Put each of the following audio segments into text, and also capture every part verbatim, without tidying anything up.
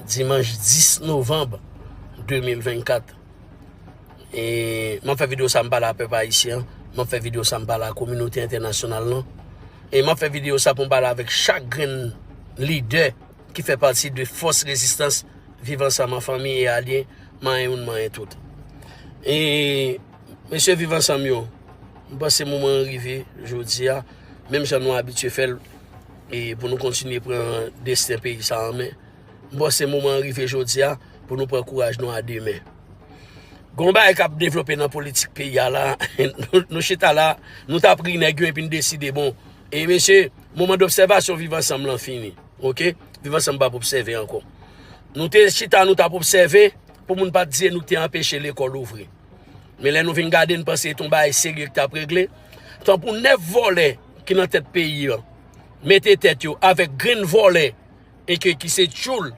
Dimanch dis novanm de mil vennkat. E m ap fè videyo sa, m pale a pèp ayisyen an. M ap fè videyo sa, m pale a kominote entènasyonal lan. E m ap fè videyo sa pou m pale avèk chak grenn lidè ki fè pati de fòs rezistans Viv Ansanm an, fanmi e alye, manyen youn, manyen tout. E mesye Viv Ansanm yo, m panse moman an rive jodi a, menm jan nou abitye fè l, e pou nou kontinye pran desten peyi sa an men. M panse moman an rive jodi a pou nou pran kouraj nou a de men. Gon bagay k ap devlope nan politik peyi a la, nou, nou chita la, nou t ap ri nèg yo epi n deside, bon, e mesye, moman dobsèvasyon Viv Ansanm lan fini, oke? Viv Ansanm p ap obsève ankò. Nou te chita, nou t ap obsève pou moun pa t di e nou te anpeche lekòl ouvri. Men lè nou vin gade, n panse se yon bagay serye ki t ap regle. Tanpou nèf vòlè ki nan tèt peyi an, mete tèt yo avèk grenn vòlè e ke ki se tchoul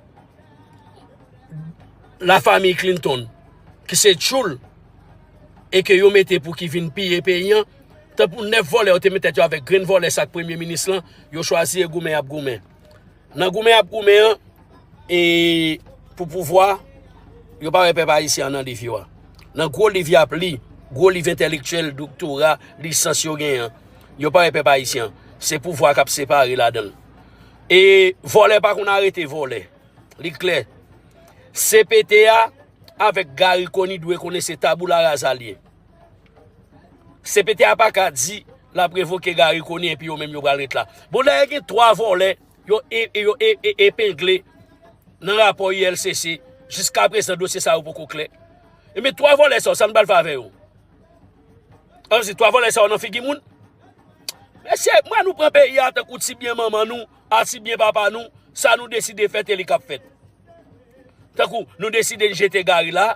lafanmi Clinton, ki se tchoul e ke yo mete pou ki vin piye peyi an. Tanpou nèf vòlè yo te met tèt yo avèk grenn vòlè sa k premye minis lan, yo chwazi e goumen y ap goumen. Nan goumen y ap goumen an, e pou pouvwa, yo pa wè pèp ayisyen an nan liv yo a. Nan gwo liv y ap li, gwo liv entèlektyèl, doktora, lisans yo genyen an, yo pa wè pèp ayisyen an. Se pouvwa k ap separe ladan l. E vòlè pa konn arete vòlè. Li klè. C P T a avèk Garry Conille dwe konnen se taboula raza l ye. C P T a pa ka di l ap revoke Garry Conille epi yo menm yo pral ret la. Bon, dayè gen twa vòlè yo, e, e, yo e, e, epengle nan rapò U L C C. Jiska prezan, dosye sa yo poko klè. Ebyen, twa vòlè sa yo, sa n pral fè avè yo? An di, twa vòlè sa yo nan figi moun? Mesye, m wè nou pran peyi a tankou ti byen manman nou, a ti byen papa nou, sa nou deside fèt e li k ap fèt. Tankou nou deside n jete Garry la,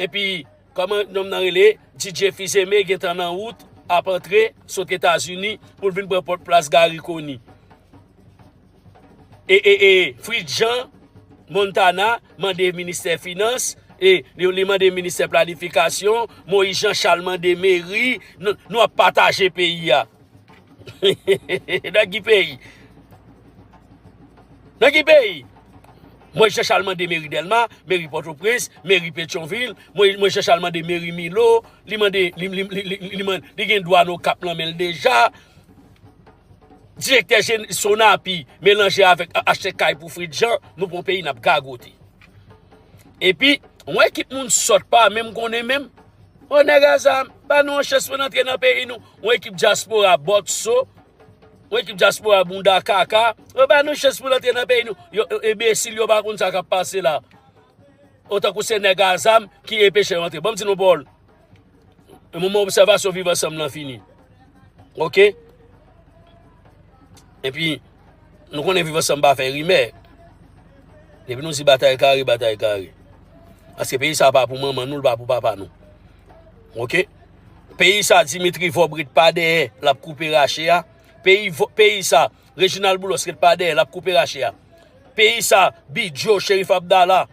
epi, kòman nonm nan rele, D J Fils-Aimé gentan nan wout, ap antre, sot Etazini, pou l vin pran pòt plas Garry Conille. E, e, e, Fritz Jean Montana mande ministè finans, e li, li mande ministè planifikasyon, Moïse Jean Charles mande meri, nou, nou ap pataje peyi a. Nan ki peyi? Nan ki peyi? Moïse Jean Charles mande meri Dèlma, meri Pòtoprens, meri Petyonvil, Moïse, Moïse Jean Charles mande meri Milo, li mande, li, li, li, li, li, li mande, li gen dwàn Okap nan men l deja. Direktè jeneral Sonapi melanje avèk achte kay pou Fritz Jean, nou pran peyi n ap gagote. Epi, yon ekip moun sòt pa menm konnen menm. O nèg a zam, ba nou yon chans pou n antre nan peyi nou. Yon ekip dyaspora bòt so, yon ekip dyaspora bounda kaka. Yo ba nou chans pou n antre nan peyi nou. Yo, yo enbesil, yo pa konn sa k ap pase la. Otankou se nèg a zam ki enpeche yo antre. Ban m di nou pawòl. E moman obsèvasyon Viv Ansanm lan fini. Oke? Epi, nou konnen Viv Ansanm pa fè rimè. Depi nou di batay kare, batay kare. Paske peyi sa pa pou manman nou, l pa pou papa nou. Oke? Peyi sa, Dimitri Vorbe ret pa dèyè, l ap koupe rache a. Peyi, peyi sa, Reginald Boulos ret pa dèyè, l ap koupe rache a. Peyi sa, Bidjo, Cherif Abdallah,